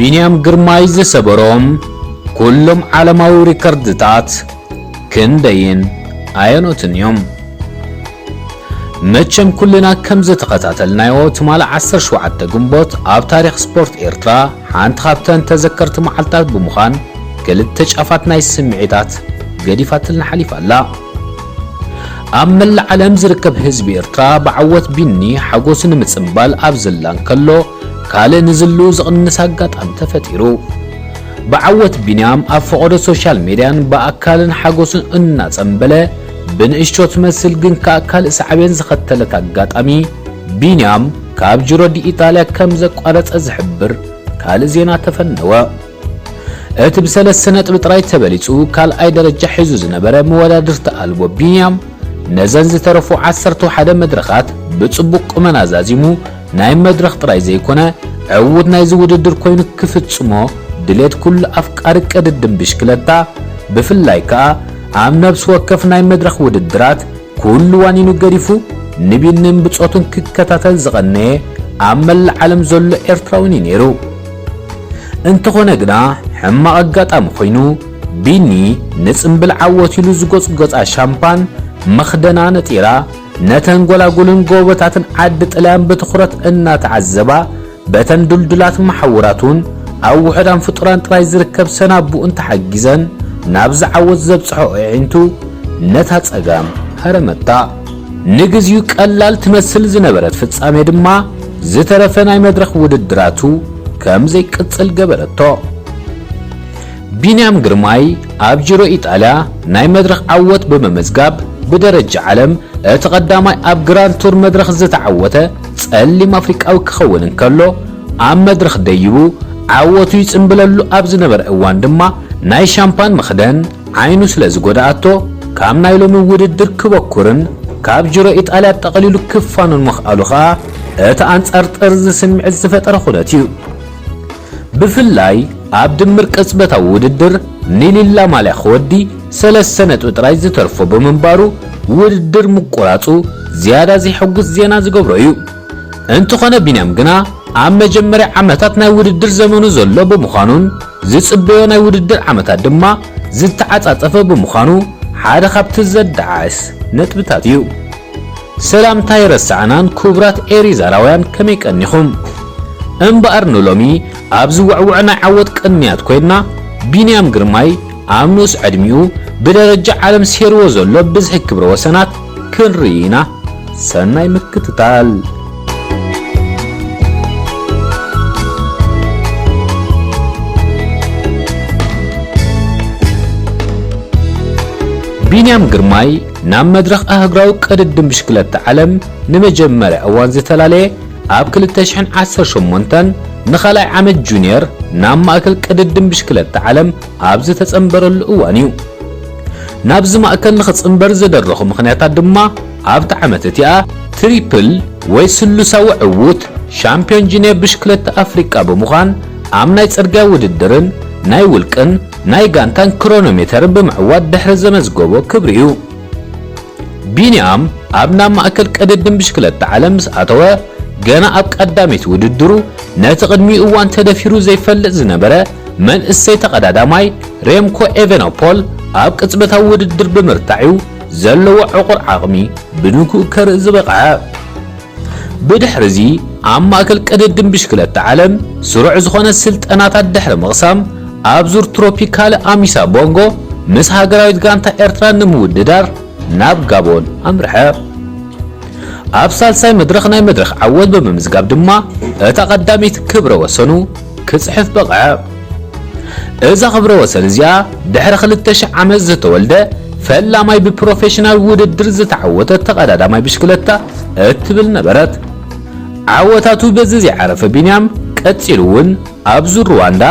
ቢንያም ግርማይ ዝሰበሮም ኩሎም ዓለማዊ ሪከርድታት ክንደይን ኣየኖትን እዮም? መቸም ኩልና ከም ዝተኸታተልናዮ፣ ትማሊ ዓሰርተ ሸውዓተ ግንቦት ኣብ ታሪኽ ስፖርት ኤርትራ ሓንቲ ካብተን ተዘከርቲ መዓልታት ብምዃን፣ ክልተ ጫፋት ናይ ስምዒታት ገዲፋትልና ሓሊፋ ኣላ። ኣብ መላእ ዓለም ዝርከብ ህዝቢ ኤርትራ ብዓወት ቢኒ ሓጎሱ ንምጽንባል ኣብ ዝላ እንከሎ፣ ካልእ ንዝልኡ ዝቕንስ ኣጋጣሚ ተፈጢሩ። ብዓወት ቢንያም ኣብ ፈቐዶ ሶሻል ሜድያን ብኣካልን ሓጎሱን እናጸንበለ፣ ብንእሽቶ ትመስል ግን ከኣ ካልእ ሳዕቤን ዝኸተለት ኣጋጣሚ፣ ቢንያም ካብ ጅሮ ዲ ኢጣልያ ከም ዘቋረጸ ዝሕብር ካልእ ዜና ተፈነወ። እቲ ብሰለስተ ነጥቢ ጥራይ ተበሊጹ ካልኣይ ደረጃ ሒዙ ዝነበረ መወዳድርቲ ኣልቦ ቢንያም፣ ነዘን ዝተረፉ ዓሰርተ ሓደ መድረኻት ብጽቡቕ ቁመና ዛዚሙ፣ ናይ መድረኽ ጥራይ ዘይኮነ፣ ዕዉት ናይዚ ውድድር ኮይኑ ክፍጽሞ ድሌት ኩሉ ኣፍቃሪ ቅድድም ብሽክለታ፣ ብፍላይ ከኣ ኣብ ነብሲ ወከፍ ናይ መድረኽ ውድድራት ኩሉ ዋኒኑ ገዲፉ፣ ንቢንን ብጾቱን ክከታተል ዝቐነየ ኣብ መላእ ዓለም ዘሎ ኤርትራውን እዩ ነይሩ። እንተኾነ ግና፣ ሕማቕ ኣጋጣሚ ኮይኑ፣ ቢኒ ንጽምብል ዓወት ኢሉ ዝጎጽጎጻ ሻምፓን መኽደና ነጢራ፣ ነተን ጎላጉልን ጎቦታትን ዓዲ ጥልያን ብትኹረት እናተዓዘባ፣ በተን ድልዱላት መሓውራት እውን ኣብ ውሑዳን ፍጡራን ጥራይ ዝርከብ ሰናቡእን ተሓጊዘን ናብዚ ዓወት ዘብጽሖ ኣዒንቱ ነታ ጸጋም ሃረመታ። ንግዚኡ ቀላል ትመስል ዝነበረት ፍጻሜ ድማ ዝተረፈ ናይ መድረኽ ውድድራቱ ከም ዘይቅጽል ገበረቶ። ቢንያም ግርማይ ኣብ ጅሮ ኢጣልያ ናይ መድረኽ ዓወት ብምምዝጋብ ብደረጃ ዓለም እቲ ቀዳማይ ኣብ ግራንድ ቱር መድረኽ ዝተዓወተ ጸሊም ኣፍሪቃዊ ክኸውን እንከሎ፣ ኣብ መድረኽ ደይቡ ዓወቱ ይጽንብለሉ ኣብ ዝነበረ እዋን ድማ ናይ ሻምፓን መኽደን ዓይኑ ስለ ዝጎድኣቶ፣ ካብ ናይ ሎሚ ውድድር ክበኩርን ካብ ጅሮ ኢጣልያ ጠቕሊሉ ክፋኑን ምኽኣሉ ኸኣ እቲ ኣንጻር ጥርዚ ስምዒት ዝፈጠረ ኩነት እዩ። ብፍላይ ኣብ ድምር ቅጽበታዊ ውድድር ኒሊላ ማልያ ክወዲ ሰለስተ ነጥቢ ጥራይ ዝተርፎ ብምንባሩ፣ ውድድር ምቁራጹ ዝያዳ ዘይሕጉስ ዜና ዝገብሮ እዩ። እንተኾነ ቢንያም ግና ኣብ መጀመርያ ዓመታት ናይ ውድድር ዘመኑ ዘሎ ብምዃኑን ዝጽበዮ ናይ ውድድር ዓመታት ድማ ዝተዓጻጸፈ ብምዃኑ ሓደ ካብቲ ዘደዓዕስ ነጥብታት እዩ። ሰላምታ ኣይረሳዕናን ክቡራት ኤሪዛራውያን ከመይ ቀኒኹም? እምበኣር ንሎሚ ኣብዚ ውዕውዕ ናይ ዓወት ቅንያት ኮይንና ቢንያም ግርማይ ኣብ ንኡስ ዕድሚኡ ብደረጃ ዓለም ሴርዎ ዘሎ ብዝሒ ክብረ ወሰናት ክንርኢ ኢና። ሰናይ ምክትታል። ቢንያም ግርማይ ናብ መድረኽ ኣህጉራዊ ቅድድም ብሽክለታ ዓለም ንመጀመርያ እዋን ዝተፈላለየ ኣብ ክልተ ሽሕን ዓሰርተ ሸሞንተን ንኻልኣይ ዓመት ጁንየር ናብ ማእከል ቅድድም ብሽክለታ ዓለም ኣብ ዝተጸንበረሉ እዋን እዩ። ናብዚ ማእከል ንኽጽንበር ዝደረኹ ምኽንያታት ድማ ኣብቲ ዓመት እቲኣ ትሪፕል ወይ ስሉሳዊ ዕዉት ሻምፒዮን ጁንየር ብሽክለታ ኣፍሪቃ ብምዃን ኣብ ናይ ጽርግያ ውድድርን ናይ ውልቅን ናይ ጋንታን ክሮኖሜተርን ብምዕዋት ድሕሪ ዘመዝገቦ ክብሪ እዩ። ቢንያም ኣብ ናብ ማእከል ቅድድም ብሽክለታ ዓለም ምስ ኣተወ፣ ገና ኣብ ቀዳሚት ውድድሩ ነቲ ቅድሚኡ እዋን ተደፊሩ ዘይፈልጥ ዝነበረ መንእሰይ ተቐዳዳማይ ሬምኮ ኤቨኖፖል ኣብ ቅጽበታዊ ውድድር ብምርታዕ እዩ ዘለዎ ዕቑር ዓቕሚ ብንግኡ ከርኢ ዝበቕዐ። ብድሕርዚ ኣብ ማእከል ቅድድም ብሽክለታ ዓለም ስሩዕ ዝኾነ ስልጠናታት ድሕሪ ምቕሳም፣ ኣብ ዙር ትሮፒካል ኣሚሳ ቦንጎ ምስ ሃገራዊት ጋንታ ኤርትራ ንምውድዳር ናብ ጋቦን ኣምርሐ። ኣብ ሳልሳይ መድረኽ ናይ መድረኽ ዓወት ብምምዝጋብ ድማ እታ ቀዳመይቲ ክብረ ወሰኑ ክጽሕፍ በቕዐ። እዛ ክብረ ወሰን እዚኣ ድሕሪ ክልተ ሽሕ ዓመት ዝተወልደ ፈላማይ ብፕሮፌሽናል ውድድር ዝተዓወተ ተቐዳዳማይ ብሽክለታ እትብል ነበረት። ዓወታቱ በዚ ዘይዓረፈ ቢንያም ቀጺሉ እውን ኣብ ዙር ሩዋንዳ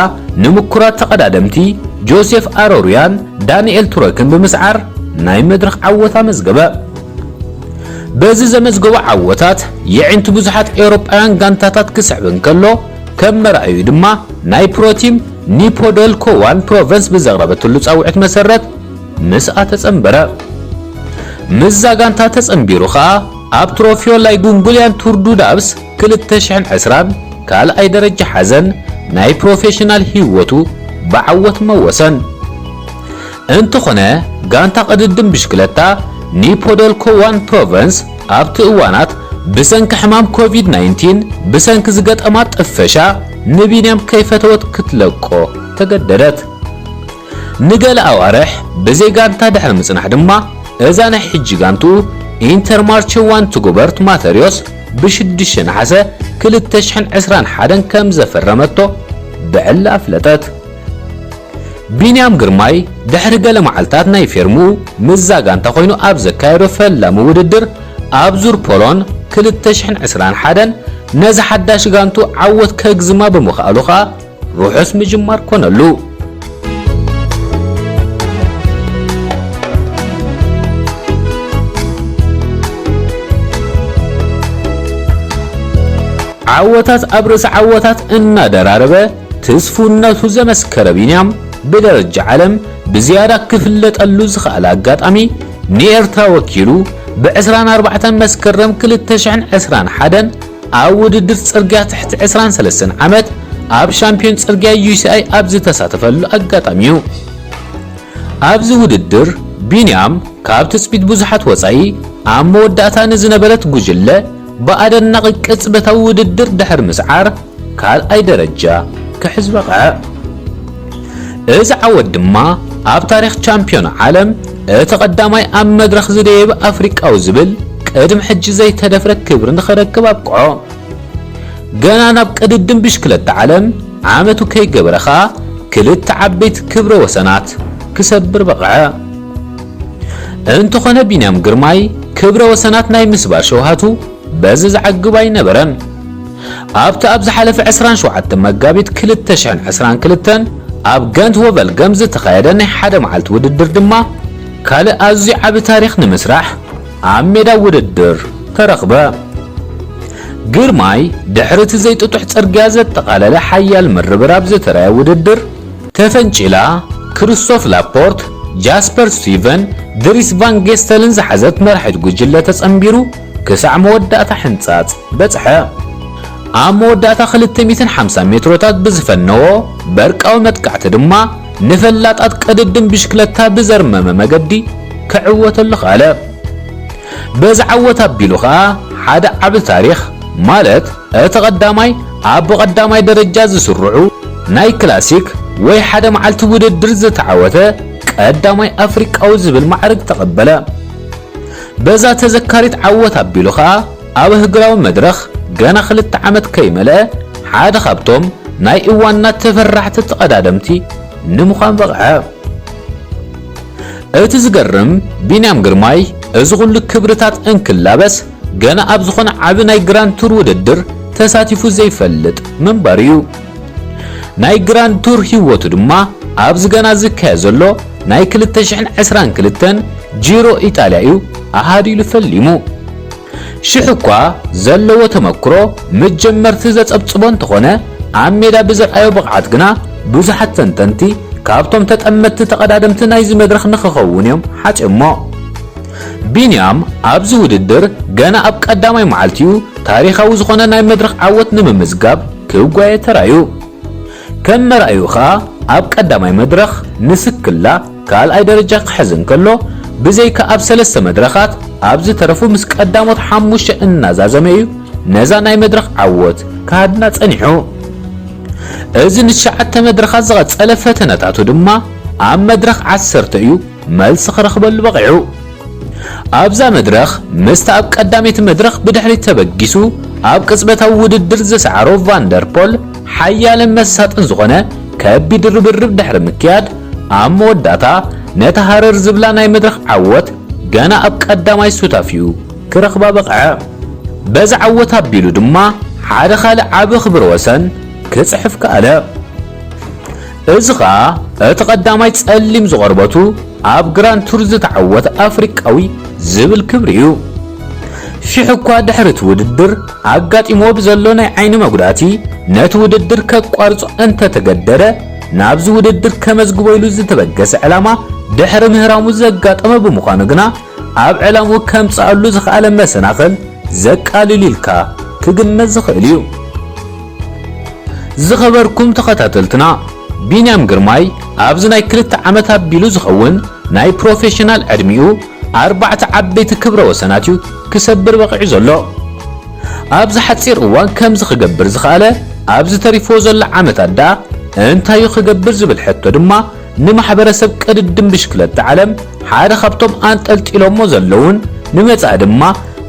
ንምኩራት ተቐዳደምቲ ጆሴፍ ኣሮሩያን ዳንኤል ቱረክን ብምስዓር ናይ መድረኽ ዓወት ኣመዝገበ። በዚ ዘመዝገቦ ዓወታት የዒንቲ ብዙሓት ኤውሮጳውያን ጋንታታት ክስዕብ እንከሎ፣ ከም መርኣዩ ድማ ናይ ፕሮቲም ኒፖዶልኮ ዋን ፕሮቨንስ ብዘቕረበትሉ ጻውዒት መሰረት ምስኣ ተጸንበረ። ምስዛ ጋንታ ተጸንቢሩ ኸኣ ኣብ ትሮፊዮ ላይ ጉንጉልያን ቱር ዱ ዳብስ ክልተ ሽሕን ዕስራን ካልኣይ ደረጃ ሓዘን፣ ናይ ፕሮፌሽናል ህይወቱ ብዓወት መወሰን። እንተኾነ፣ ጋንታ ቅድድም ብሽክለታ ኒፖዶልኮ ዋን ፕሮቨንስ ኣብቲ እዋናት ብሰንኪ ሕማም ኮቪድ ናይንቲን ብሰንኪ ዝገጠማ ጥፈሻ ንቢንያም ከይፈተወት ክትለቆ ተገደደት። ንገለ ኣዋርሕ ብዘይ ጋንታ ድሕሪ ምጽናሕ ድማ፣ እዛ ናይ ሕጂ ጋንትኡ ኢንተርማርቼ ዋን ትጉበርት ማተርዮስ ብሽዱሽተ ነሓሰ ክልተ ሽሕን ዕስራን ሓደን ከም ዘፈረመቶ ብዕሊ ኣፍለጠት። ቢንያም ግርማይ ድሕሪ ገለ መዓልታት ናይ ፌርምኡ ምስዛ ጋንታ ኮይኑ ኣብ ዘካየዶ ፈላሚ ውድድር ኣብ ዙር ፖሎን ክልተ ሽሕን ዕስራን ሓደን ነዚ ሓዳሽ ጋንቱ ዓወት ከግዝማ ብምኽኣሉ ኸኣ ርሑስ ምጅማር ኮነሉ። ዓወታት ኣብ ርእሲ ዓወታት እናደራረበ ትስፉነቱ ዘመስከረ ቢንያም፣ ብደረጃ ዓለም ብዝያዳ ክፍለጠሉ ዝኸኣለ ኣጋጣሚ፣ ንኤርትራ ወኪሉ ብ ዕስራን ኣርባዕተን መስከረም ክልተ ሽሕን ዕስራን ሓደን ኣብ ውድድር ጽርግያ ትሕቲ ዕስራን ሰለስተን ዓመት ኣብ ሻምፒዮን ጽርግያ ዩ ሲ ኣይ ኣብ ዝተሳተፈሉ ኣጋጣሚ እዩ። ኣብዚ ውድድር ቢንያም ካብ ትጽቢት ብዙሓት ወጻኢ ኣብ መወዳእታ ንዝነበረት ጉጅለ ብኣደናቒ ቅጽበታዊ ውድድር ድሕሪ ምስዓር ካልኣይ ደረጃ ክሕዝ በቕዐ። እዚ ዓወት ድማ ኣብ ታሪኽ ቻምፒዮን ዓለም እቲ ቀዳማይ ኣብ መድረኽ ዝደየበ ኣፍሪቃዊ ዝብል ቅድሚ ሕጂ ዘይተደፍረ ክብሪ ንኽረክብ ኣብቅዖ። ገና ናብ ቅድድም ብሽክለታ ዓለም ዓመቱ ከይገበረ ኸኣ ክልተ ዓበይቲ ክብረ ወሰናት ክሰብር በቕዐ። እንተኾነ ቢንያም ግርማይ ክብረ ወሰናት ናይ ምስባር ሸውሃቱ በዚ ዝዓግብ ኣይነበረን። ኣብቲ ኣብ ዝሓለፈ ዕስራን ሸውዓተን መጋቢት ክልተ ሽሕን ዕስራን ክልተን ኣብ ገንት ወቨልገም ዝተኻየደ ናይ ሓደ መዓልቲ ውድድር ድማ ካልእ ኣዝዩ ዓቢ ታሪኽ ንምስራሕ ኣብ ሜዳ ውድድር ተረኽበ። ግርማይ ድሕሪ እቲ ዘይጥጡሕ ጽርግያ ዘጠቓለለ ሓያል ምርብራብ ዝተራእየ ውድድር፣ ተፈንጪላ፣ ክርስቶፍ ላፖርት፣ ጃስፐር ስቲቨን፣ ድሪስ ቫን ጌስተልን ዝሓዘት መራሒት ጉጅለ ተጸንቢሩ ክሳዕ መወዳእታ ሕንጻጽ በጽሐ። ኣብ መወዳእታ ክልተ ሚእትን ሓምሳን ሜትሮታት ብዝፈነዎ በርቃዊ መጥቃዕቲ ድማ ንፈላጣት ቅድድም ብሽክለታ ብዘርመመ መገዲ ክዕወተሉ ኸኣለ። በዚ ዓወት ኣቢሉ ኸኣ ሓደ ዓቢ ታሪኽ፣ ማለት እቲ ቀዳማይ ኣብ ብቐዳማይ ደረጃ ዝስርዑ ናይ ክላሲክ ወይ ሓደ መዓልቲ ውድድር ዝተዓወተ ቀዳማይ ኣፍሪቃዊ ዝብል ማዕርግ ተቐበለ። በዛ ተዘካሪት ዓወት ኣቢሉ ኸኣ ኣብ ኣህጉራዊ መድረኽ ገና ክልተ ዓመት ከይመልአ ሓደ ካብቶም ናይ እዋንና ተፈራሕቲ ተቐዳደምቲ ንምዃን በቕዐ። እቲ ዝገርም፣ ቢንያም ግርማይ እዚ ኹሉ ክብርታት እንክላበስ፣ ገና ኣብ ዝኾነ ዓቢ ናይ ግራንድ ቱር ውድድር ተሳቲፉ ዘይፈልጥ ምንባሩ እዩ። ናይ ግራንድ ቱር ህይወቱ ድማ ኣብዚ ገና ዝካየድ ዘሎ ናይ ክልተ ሽሕን ዕስራን ክልተን ጂሮ ኢጣልያ እዩ ኣሃዲሉ ፈሊሙ። ሽሕ እኳ ዘለዎ ተመክሮ መጀመርቲ ዘጸብጽቦ እንተኾነ፣ ኣብ ሜዳ ብዘርኣዮ ብቕዓት ግና ብዙሓት ተንተንቲ ካብቶም ተጠመትቲ ተቐዳደምቲ ናይዚ መድረኽ ንኽኸውን እዮም ሓጺሞ። ቢንያም ኣብዚ ውድድር ገና ኣብ ቀዳማይ መዓልቲኡ ታሪኻዊ ዝኾነ ናይ መድረኽ ዓወት ንምምዝጋብ ክጓየ ተራእዩ። ከም መርኣዩ ኸኣ ኣብ ቀዳማይ መድረኽ ንስክላ ካልኣይ ደረጃ ክሕዝ እንከሎ፣ ብዘይካ ኣብ ሰለስተ መድረኻት ኣብ ዝተረፉ ምስ ቀዳሞት ሓሙሽተ እናዛዘመ እዩ ነዛ ናይ መድረኽ ዓወት ክሃድና ጸኒሑ። እዚ ንትሽዓተ መድረኻት ዝቐጸለ ፈተነታቱ ድማ ኣብ መድረኽ ዓሰርተ እዩ መልሲ ክረኽበሉ በቒዑ። ኣብዛ መድረኽ ምስታ ኣብ ቀዳመይቲ መድረኽ ብድሕሪት ተበጊሱ ኣብ ቅጽበታዊ ውድድር ዝሰዓሮ ቫንደርፖል ሓያልን መሳጥን ዝኾነ ከቢድ ርብርብ ድሕሪ ምክያድ ኣብ መወዳእታ ነታ ሃረር ዝብላ ናይ መድረኽ ዓወት ገና ኣብ ቀዳማይ ሱታፊኡ ክረኽባ በቕዐ። በዚ ዓወት ኣቢሉ ድማ ሓደ ካልእ ዓቢ ክብረ ወሰን ክጽሕፍ ከኣለ። እዚ ኸኣ እቲ ቀዳማይ ጸሊም ዝቖርበቱ ኣብ ግራንድ ቱር ዝተዓወተ ኣፍሪቃዊ ዝብል ክብሪ እዩ። ሽሕ እኳ ድሕሪ እቲ ውድድር ኣጋጢምዎ ብዘሎ ናይ ዓይኒ መጉዳእቲ ነቲ ውድድር ከቋርጾ እንተተገደደ፣ ናብዚ ውድድር ከመዝግቦ ኢሉ ዝተበገሰ ዕላማ ድሕሪ ምህራሙ ዘጋጠመ ብምዃኑ ግና፣ ኣብ ዕላምኡ ከምጽኣሉ ዝኸኣለ መሰናኽል ዘቃልል ኢልካ ክግመት ዝኽእል እዩ። ዝኸበርኩም ተኸታተልትና፣ ቢንያም ግርማይ ኣብዚ ናይ ክልተ ዓመት ኣቢሉ ዝኸውን ናይ ፕሮፌሽናል ዕድሚኡ ኣርባዕተ ዓበይቲ ክብረ ወሰናት እዩ ክሰብር በቒዑ ዘሎ። ኣብዚ ሓጺር እዋን ከምዚ ክገብር ዝኸኣለ፣ ኣብዚ ተሪፍዎ ዘሎ ዓመታት ደኣ እንታይ እዩ ክገብር ዝብል ሕቶ ድማ ንማሕበረሰብ ቅድድም ብሽክለታ ዓለም ሓደ ካብቶም ኣንጠልጢሎሞ ዘለውን ንመጻኢ ድማ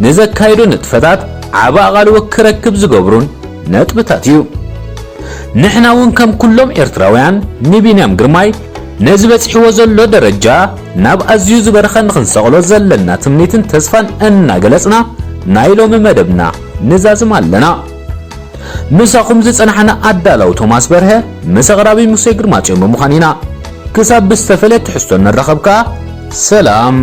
ንዘካይዶ ንጥፈታት ዓቢ ኣቓልቦ ክረክብ ዝገብሩን ነጥብታት እዩ። ንሕና እውን ከም ኩሎም ኤርትራውያን ንቢንያም ግርማይ ነዚ በጺሕዎ ዘሎ ደረጃ ናብ ኣዝዩ ዝበረኸ ንኽንሰቕሎ ዘለና ትምኒትን ተስፋን እናገለጽና ናይ ሎሚ መደብና ንዛዝም ኣለና። ምሳኹም ዝጸናሕና ኣዳላዊ ቶማስ በርሀ ምስ ኣቕራቢ ሙሴ ግርማጽዮን ብምዃን ኢና። ክሳብ ብዝተፈለየ ትሕዝቶ ንራኸብ ከኣ ሰላም።